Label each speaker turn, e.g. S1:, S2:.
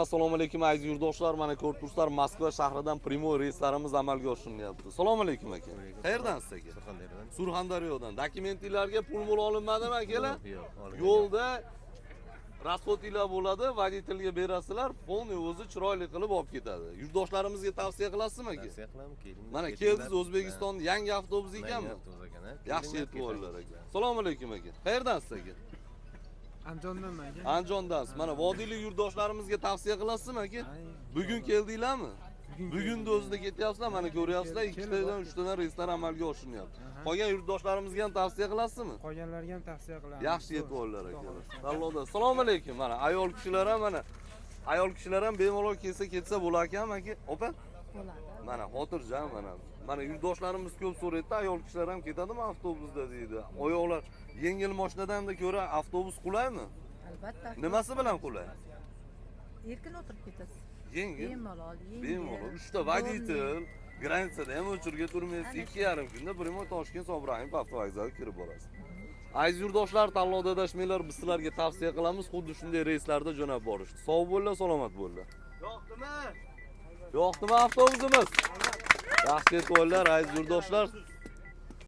S1: Assalomu alaykum, aziz yurtdoshlar. Mana ko'rib turibsizlar, Moskva shahridan прямой reyslarimiz amalga oshirilyapti. Assalomu alaykum, aka. Qayerdansiz, aka?
S2: Surxondaryodan.
S1: Surxondaryodan. Dokumentinglarga pul mul olinmadimi, akalar?
S2: Yo'q, olingan.
S1: Yo'lda расход inglar bo'ladi, водитель ga berasizlar, полный o'zi chiroyli qilib olib ketadi. Yurtdoshlarimizga tavsiya qilasizmi, aka?
S2: Tavsiya qilaman, keling.
S1: Mana
S2: ketinglar.
S1: keldingiz, O'zbekiston yangi avtobus
S2: Yangi
S1: ekanmi?
S2: avtobus ekan, ha?
S1: Yaxshi
S2: Kelinglar,
S1: yetib oldilar,
S2: ketamiz.
S1: aka. Assalomu alaykum, aka. Qayerdansiz, aka?
S3: Andijondanman, aka.
S1: Andijondansiz. Mana vodiylik yurtdoshlarimizga tavsiya qilasizmi, aka? Bugun keldinglarmi? Bugunni o'zida ketyapsizlar, mana ko'ryapsizlar, ikkitadan, uchtadan reyslar amalga oshirilyapti. Qolgan yurtdoshlarimizga ham tavsiya qilasizmi?
S3: Qolganlarga ham tavsiya qilamiz.
S1: Yaxshi yetib oldilar, akalar. Tanlovda. Assalomu alaykum. Mana ayol kishilar ham, mana ayol kishilar ham bemalol kelsa ketsa bo'lar ekanmi, aka? Opa?
S4: Bo'ladi.
S1: Mana xotirjam mana. Mana yurtdoshlarimiz ko'p so'raydi, ayol kishilar ham ketadimi avtobusda deydi. Oyoqlar yengil mashinadan ko'ra avtobus qulaymi?
S4: Albatta.
S1: Nimasi bilan qulay?
S4: Erkin o'tirib ketasiz.
S1: Yengil.
S4: Bemalol, yengil.
S1: Bemalol. Uchta водитель, граница da ham o'chirga turmaysiz. 2,5 kunda прямой Toshkent Sobrangov avtovokzaliga kirib borasiz. Aziz yurtdoshlar, tanlovda adashmanglar, biz sizlarga tavsiya qilamiz xuddi shunday reyslarda jo'nab borishni. Sog' bo'linglar, salomat bo'linglar. Yoqdimi? Yoqdimi avtobusimiz? Yaxshi yetib oldilar, aziz yurtdoshlar.